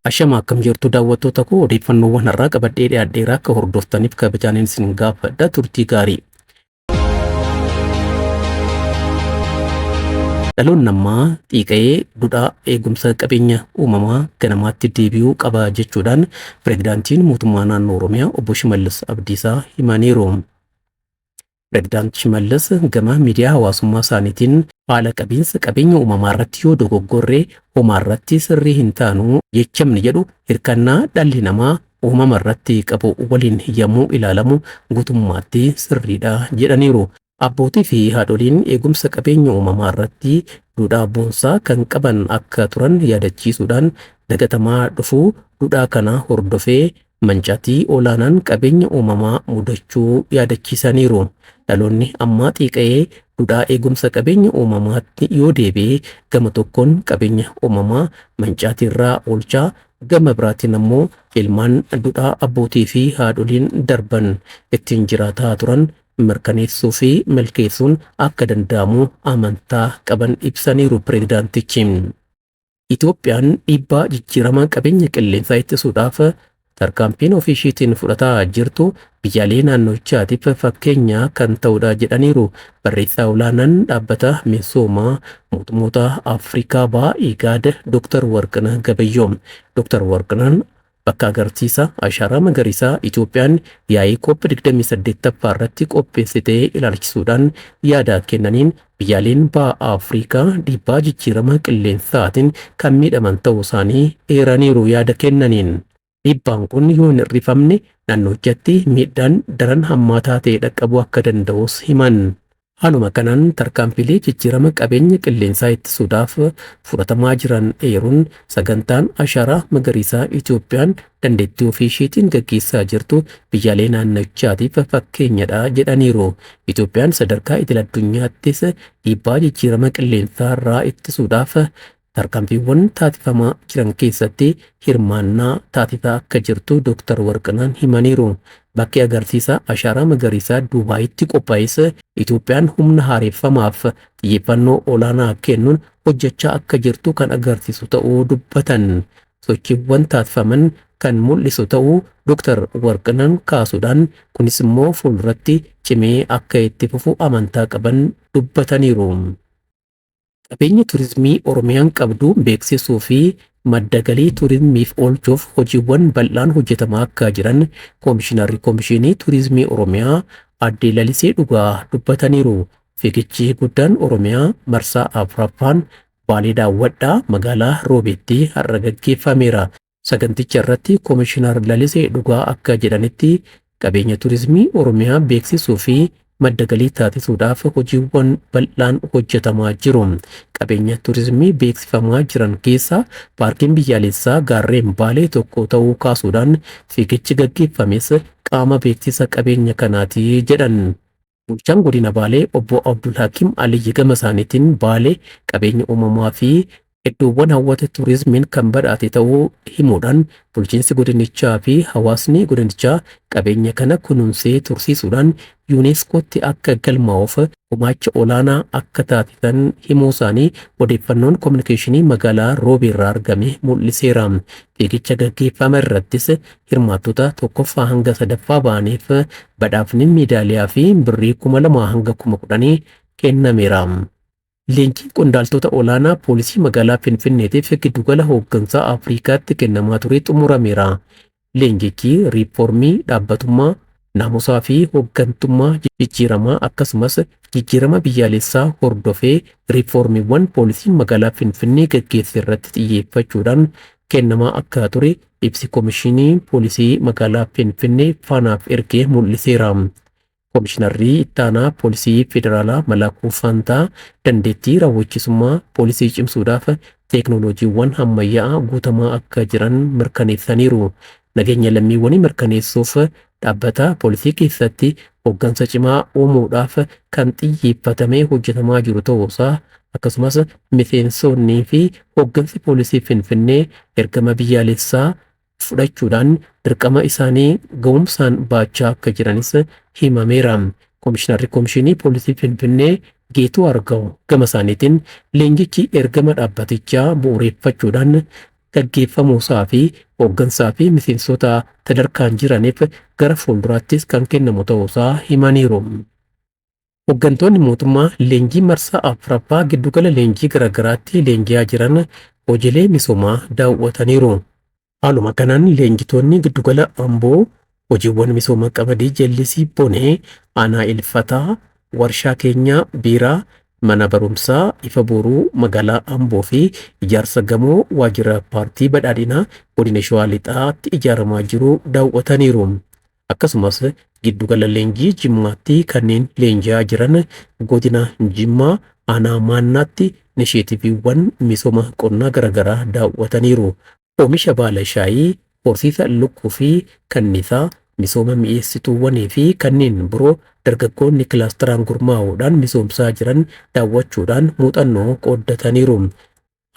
Ashama, akkam jirtu daawwattoota koo? Odeeffannoowwan har'aa qabadhee dhiyaadheera, akka hordoftaniif kabajaan isin gaafadha. Turtii gaarii. Dhaloonni ammaa xiiqa'ee duudhaa eegumsa qabeenya uumamaa ganamaatti deebi'uu qaba jechuudhaan pireezidaantiin mootummaa naannoo Oromiyaa obbo Shimallis Abdiisaa himaniiru. Pireezidaant Shimallis gama miidiyaa hawaasummaa isaaniitiin haala qabiinsa qabeenya uumamaa irratti yoo dogoggorre homaa irratti sirrii hin taanu jechamni jedhu hirkannaa dhalli namaa uumama irratti qabu waliin yommuu ilaalamu guutummaatti sirriidha jedhaniiru. Abbootii fi haadholiin eegumsa qabeenya uumamaa irratti duudhaa boonsaa kan qaban akka turan yaadachiisuudhaan, dagatamaa dhufuu duudhaa kana hordofee mancaatii olaanaan qabeenya uumamaa mudachuu yaadachiisaniiru. Dhaloonni ammaa xiiqa'ee duudhaa eegumsa qabeenya uumamaatti yoo deebi'e gama tokkoon qabeenya uumamaa mancaatii irraa oolchaa, gama biraatiin ammoo ilmaan duudhaa abbootii fi haadholiin darban ittiin jiraataa turan mirkaneessuu fi milkeessuun akka danda'amu amantaa qaban ibsaniiru pireezidaantichi. Itoophiyaan dhiibbaa jijjiirama qabeenya qilleensaa ittisuudhaaf tarkaanfiin ofii ishiitiin fudhataa jirtu biyyaalee naannochaatiif fakkeenya kan ta'udha jedhaniiru barreessaa olaanaan dhaabbata misoomaa mootummoota Afrikaa Bahaa IGAD Dr. Warqinah Gabayyoo. Dr. Warqinaan bakka agarsiisa ashaaraa magariisaa Itoophiyaan yaa'ii COP 28ffaa irratti qopheessitee ilaalchisuudhaan yaada kennaniin, biyyaaleen baha Afrikaa dhiibbaa jijjiirama qilleensaatiin kan miidhaman ta'uu isaanii eeraniiru yaada kennaniin. Dhiibbaan kun yoo hin hir'ifamne naannochatti miidhaan daran hammaataa ta'e dhaqqabuu akka danda'us himan. Haaluma kanaan tarkaanfiilee jijjiirama qabeenya qilleensaa ittisuudhaaf fudhatamaa jiran eeruun, sagantaan ashaaraa magariisaa Itoophiyaan dandeettii ofii isheetiin gaggeessaa jirtu biyyaalee naannichaatiif fakkeenyadha jedhaniiru. Itoophiyaan sadarkaa idil addunyaattis dhiibbaa jijjiirama qilleensaa irraa ittisuudhaaf tarkaanfiiwwan taasifamaa jiran keessatti hirmaannaa taasisaa akka jirtu Dr. Warqinaan himaniiru. Bakki agarsiisa ashaaraa magariisaa Duubaayitti qophaa'es Itoophiyaan humna haareffamaaf xiyyeeffannoo olaanaa kennuun hojjechaa akka jirtu kan agarsiisu ta'uu dubbatan. Sochiiwwan taasifaman kan mul'isu ta'uu Dr. Warqinaan kaasuudhaan, kunis immoo fuulduratti cimee akka itti fufu amantaa qaban dubbataniiru. Qabeenya turizimii Oromiyaan qabdu beeksisuu fi madda galii turizimiif oolchuuf hojiiwwan bal'aan hojjetamaa akka jiran Koomishinarri Koomishinii Turizimii Oromiyaa Aadde Lalisee Dhugaa dubbataniiru. Fiigichi guddaan Oromiyaa marsaa afuraffaan Baalee daawwadhaa magaalaa Roobeetti har'a gaggeeffameera. Saganticha irratti Koomishinar Lalisee Dhugaa akka jedhanitti, qabeenya turizimii Oromiyaa beeksisuu fi madda galii taasisuudhaaf hojiiwwan bal'aan hojjetamaa jiru. Qabeenya turizimii beeksifamaa jiran keessaa paarkiin biyyaalessaa gaarreen Baalee tokko ta'uu kaasuudhaan, fiigichi gaggeeffames qaama beeksisa qabeenya kanaati jedhan. Bulchaan godina Baalee obbo Abdul Hakim Aliyyi gama isaaniitiin, Baalee qabeenya uumamaa fi iddoowwan hawwata turizimiin kan badhaate ta'uu himuudhaan, bulchiinsi godinichaa fi hawaasni godinichaa qabeenya kana kunuunsee tursiisuudhaan yuuneeskootti akka galmaa'uuf gumaacha olaanaa akka taasisan himuu isaanii odeeffannoon kominikeeshinii magaalaa Roobeerraa argame mul'iseera. Fiigicha gaggeeffame irrattis hirmaattota tokkoffaa hanga sadaffaa ba'aniif badhaafni meedaaliyaa fi birrii 2,000 hanga 10,000 kennameera. Leenjiin qondaaltota olaanaa poolisii magaalaa Finfinneetiif giddugala hooggansaa Afriikaatti kennamaa ture xumurameera. Leenjichi riiformii dhaabbatummaa, naamusaa fi hooggantummaa jijjiiramaa akkasumas jijjiirama biyyaalessaa hordofee riiformiiwwan poolisiin magaalaa Finfinnee gaggeesse irratti xiyyeeffachuudhaan kennamaa akka ture ibsi Koomishinii Poolisii magaalaa Finfinnee Faanaaf ergee mul'iseera. Koomishinarri ittaanaa poolisii federaalaa Malaakuu Faantaa dandeettii raawwachiisummaa poolisii cimsuudhaaf teeknooloojiiwwan ammayyaa'aa guutamaa akka jiran mirkaneessaniiru. Nageenya lammiiwwanii mirkaneessuuf dhaabbata poolisii keessatti hooggansa cimaa uumuudhaaf kan xiyyeeffatamee hojjetamaa jiru ta'uusaa, akkasumas miseensonnii fi hooggansi poolisii Finfinnee ergama biyyaalessaa fudhachuudhaan dirqama isaanii ga'umsaan baachaa akka jiranis himameera. Koomishinarri Koomishinii Poolisii Finfinnee Geetuu Argaw gama isaaniitiin leenjichi ergama dhaabbatichaa bu'uureffachuudhaan gaggeeffamuusaa fi hooggansaa fi miseensota sadarkaan jiraniif gara fuulduraattis kan kennamu ta'uusaa himaniiru. Hooggantoonni mootummaa leenjii marsaa afuraffaa giddugala leenjii garaagaraatti leenji'aa jiran hojiilee misoomaa daawwataniiru. Haaluma kanaan leenjitoonni giddugala Amboo hojiiwwan misooma qamadii jallisii bonee, aanaa ilfataa, warshaa keenyaa biiraa, mana barumsaa ifa boruu magaalaa Amboo fi ijaarsa gamoo waajjira paartii badhaadhinaa godina Shawaa Lixaatti ijaaramaa jiru daawwataniiru. Akkasumas giddugala leenjii Jimmaatti kanneen leenji'aa jiran godina Jimmaa aanaa Maannaatti inisheetiiviiwwan misooma qonnaa garaagaraa daawwataniiru. Oomisha baala shaayii, horsiisa lukkuu fi kanniisaa, misooma mi'eessituuwwanii fi kanneen biroo dargaggoonni kilaasteraan gurmaa'uudhaan misoomsaa jiran daawwachuudhaan muuxannoo qooddataniiru.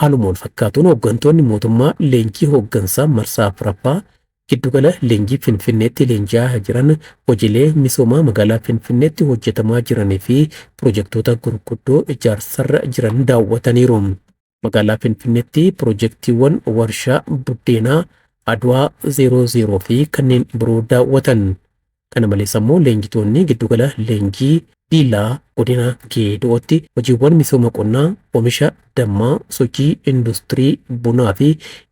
Haaluma wal fakkaatuun hooggantoonni mootummaa leenjii hooggansaa marsaa afuraffaa giddugala leenjii Finfinneetti leenji'aa jiran hojiilee misoomaa magaalaa Finfinneetti hojjetamaa jiranii fi pirojektoota gurguddoo ijaarsarra jiran daawwataniiru. Magaalaa Finfinneetti pirojektiiwwan warshaa buddeenaa Adwaa 00 fi kanneen biroo daawwatan. Kana malees ammoo leenjitoonni giddugala leenjii Diilaa godina Geedootti hojiiwwan misooma qonnaa, oomisha dammaa, sochii industirii bunaa fi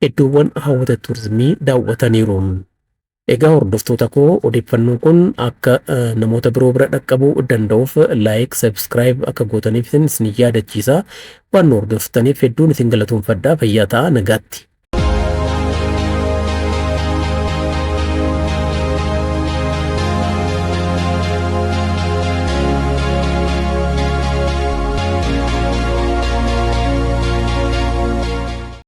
iddoowwan hawwata turizimii daawwataniiru. Egaa hordoftoota koo, odeeffannoon kun akka namoota biroo bira dhaqqabuu danda'uuf like, subscribe akka gootaniif isin yaadachiisa. Waan nu hordoftaniif hedduun isin galatoomfadhaa. Fayyaa ta'aa, nagaatti.